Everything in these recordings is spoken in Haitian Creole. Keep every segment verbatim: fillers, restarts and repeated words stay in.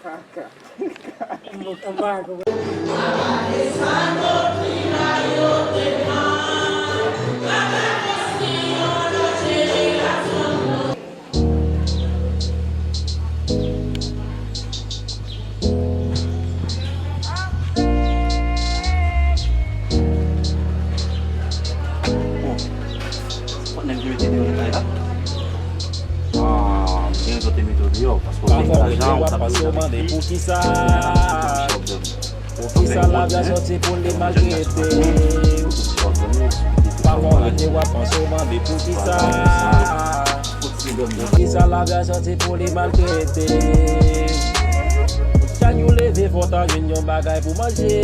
Kaka. Mwen pa konprann. Bon. Kot nèg yo mete deyò nan kay la? Ah, gen rezon te mete w deyò, paske w vin lajan, w t ap jwe avèk li. Poukisa? Poukisa lavi a sòti pou li maltrete? Pa konn rete w ap panse w mande poukisa? Poukisa lavi a sòti pou li maltrete? Chak jou leve fò w ta jwenn yon bagay pou manje.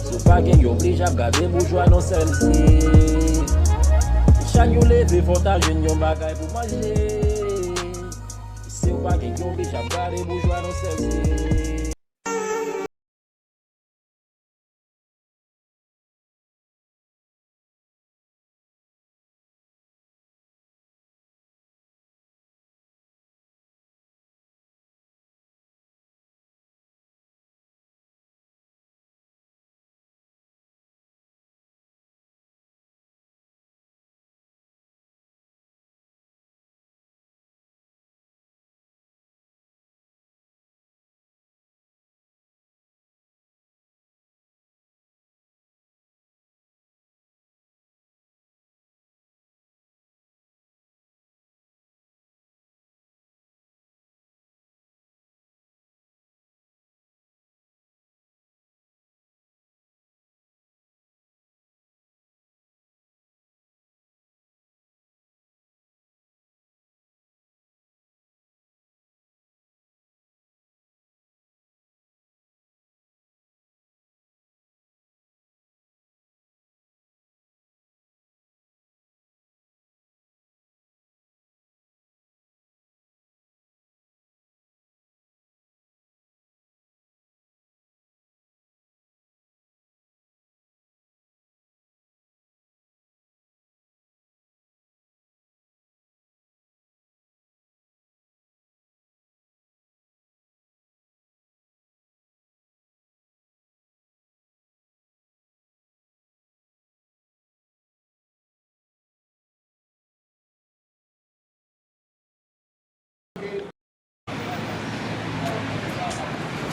Si w pa gen, yo oblije ap gade boujwa nan sèl zye. Chak jou leve fò w ta jwenn yon bagay pou manje. Si w pa gen, yo oblije ap gade boujwa nan sèl zye.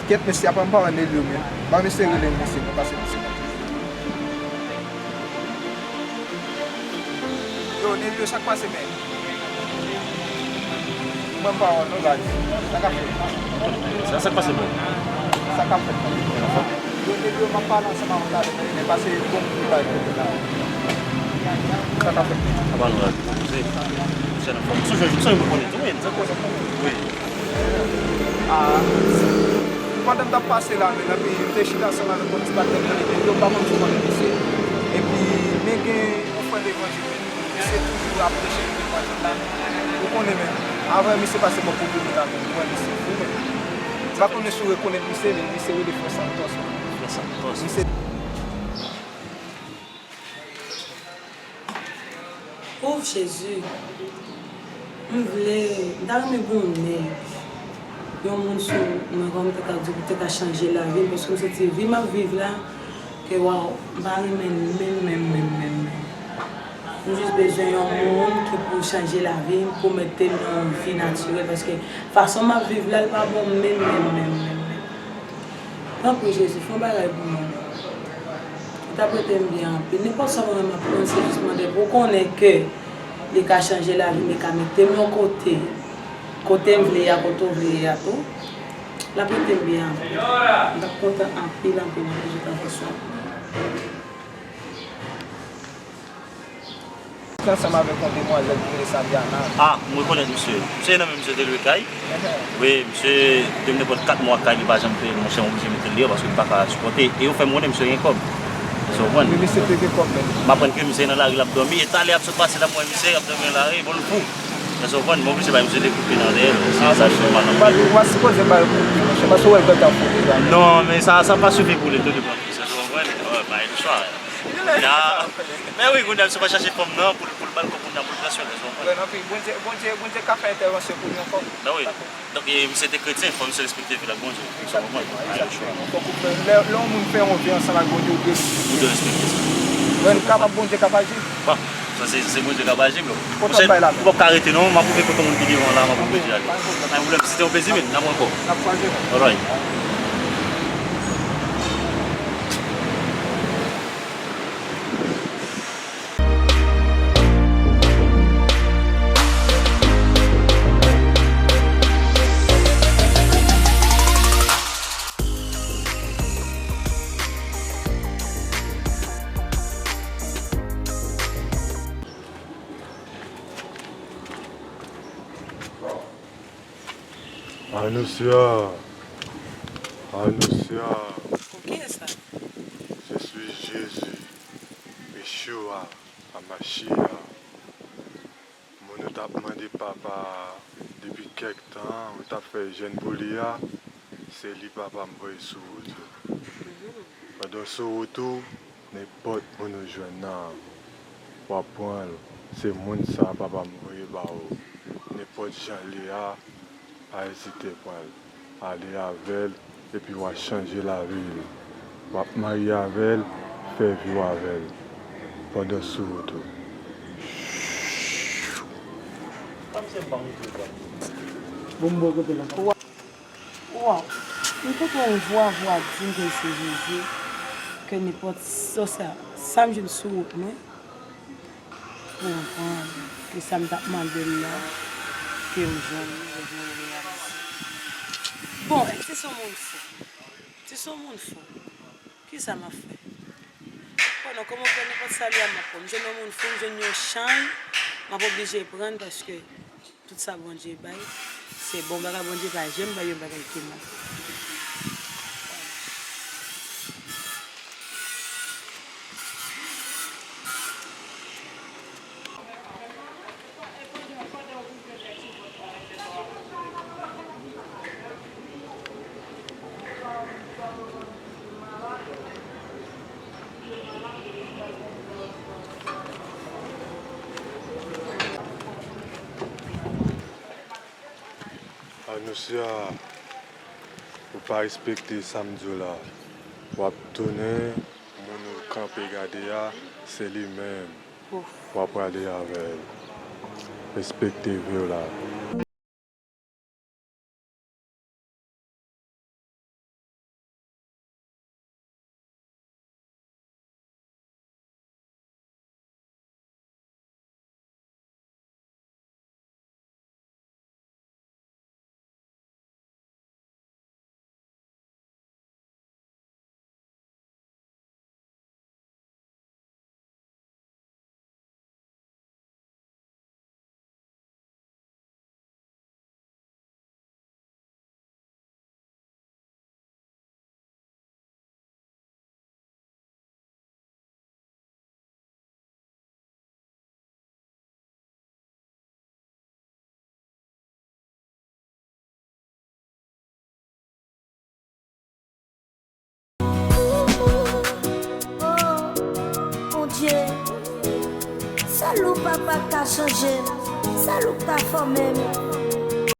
Kèt mesye, apa m pa wè Nelio menm. Ba mesye rele m mesye, mwen pase mesye. Yo, Nelio, sa k pase, men? Mwen pa wè non, guys. Sa k ap fèt? Sa, sa k pase, men? Sa k ap fèt, men? Yo, Nelio, m ap pale ansanm avè w talè, men, men pase bon moun ki bay kote la. Sa k ap fèt? Apa nou al poze? Misye nan fòm. M sonje, m sonje mwen konnen tou, men, sa k pase? Wi. Ah, pandan m t ap pase la, men, epi m te chita ansanm avèk yon ti patnè m nan legliz yo, m pa konn si w konnen misye. Epi, men gen yon frè levanjil, men, misye toujou ap preche levanjil la. Ou konnen, men, avan misye pase bò kote nou la, men, ou wè misye fou, men. M pa konnen si w rekonèt misye, men misye rele Frè Santos. Frè Santos. Misye Ouf, Jezi. M vle, m ta renmen gen yon nèg, yon moun sou mwen, kòm te ka di, pou te ka chanje lavi m, paske m santi vi m ap viv la, ke, waw, m pa renmen l menm, menm, menm, menm, menm. M jis bezwen yon moun ki pou chanje lavi m, pou mete m nan yon vi natirèl, paske fason m ap viv la, l pa bon menm, menm, menm, menm, menm. Tanpri, Jezi, fè yon bagay pou mwen. Ou t ap rete m byen anpil. Nenpòt sa mwen menm ap pran, se jis mande pou w konnen ke li ka chanje lavi m, li ka mete m yon kote, kote m vle a, kote w vle a tou. L ap rete m byen anpil. M t ap kontan anpil, anpil, anpil si w ta fè sa pou mwen. Te ansanm avèk yon demwazèl ki rele Saviana. Ah, m rekonèt misye. Misye nan men misye te lwe kay. Wi, misye te menm nenpòt kat mwa kay li pa janm peye, monchè, m oblije mete l deyò paske m pa ka sipòte. E yo fè m konnen misye gen kòb. Èske w konprann? Wi, misye te gen kòb menm. M aprann ke misye nan lari l ap dòmi. E talè y ap sot pase la, m wè misye ap dòmi nan lari, bon, l fou. Èske w konprann? M oblije bay misye de kout pye nan dèyè l. Se sa ki fè m mal anpil. Ou pa sipoze ba yo kout pye, monchè, paske w wè l gentan fou deja. Non, men sa, sa pa sifi pou li, tou depann. Èske w konprann? Wi, pa gen chwa. Ya. Men wi, kounye a, misye pa chache fanm nan pou, pou l ba l kòb kounye a, pou l transfere, w konprann? Wè, anpil. Bondye, Bondye, Bondye ka fè entèvansyon pou li ankò. Ben wi. Donk, e, misye te kretyen, fò misye respekte vi l ak Bondye. Egzakteman. Egzakteman. Fòk ou fè, lè, lè yon moun fè yon vi ansanm ak Bondye, ou dwe respekte. Ou dwe respekte sa. Lè n kapab, Bondye k ap aji. Bon, sa se, se Bondye k ap aji, bro. Monchè, ou p ap ka rete non, m ap ouvè kote moun ki devan la, m ap oblije ale. Pa gen pwoblèm. Pa gen pwoblèm, se te yon plezi, men n ap wè ankò. N ap kwaze. Alright. Anousya, Anousya. Pou kiyès sa? Je suis Jésus, Yeshua, Hamashiach. Moun ou t ap mande papa a depi kèk tan, ou t ap fè jèn pou li a, se li papa m voye sou wout ou. Pandan w sou wout ou, nenpòt moun ou jwenn nan, w ap pran l. Se moun sa a papa m voye ba ou. Nenpòt jan l ye a, pa ezite pran l. Ale avè l, epi w a chanje lavi l. W ap marye avè l, fè vi w avè l. Pandan sou wout ou. Bon, m bò kote la. Waw. M tande yon vwa, vwa di m ke se Jezi, ke nenpòt sòsè, sa m jwenn sou wout mwen, pou m pran, ke sa m t ap mande l la, ke m jwenn, ke m jwenn reyalize. Bon, si se yon moun fou, si se yon moun fou, kisa m ap fè? Bon, non, kòman fè nenpòt sa li a m ap pran? M jwenn yon moun fou, m jwenn yon chay, m ap oblije pran l paske tout sa Bondye bay, se bon bagay. Bondye pa janm bay yon bagay ki mal. Anousya, ou pa respekte sa m di w la. W ap tounen, moun ou kanpe gade a, se li menm. W ap prale avè l. Respekte vi w la. Bondye, sèl ou papa ka chanje m, sèl ou ka fòme m.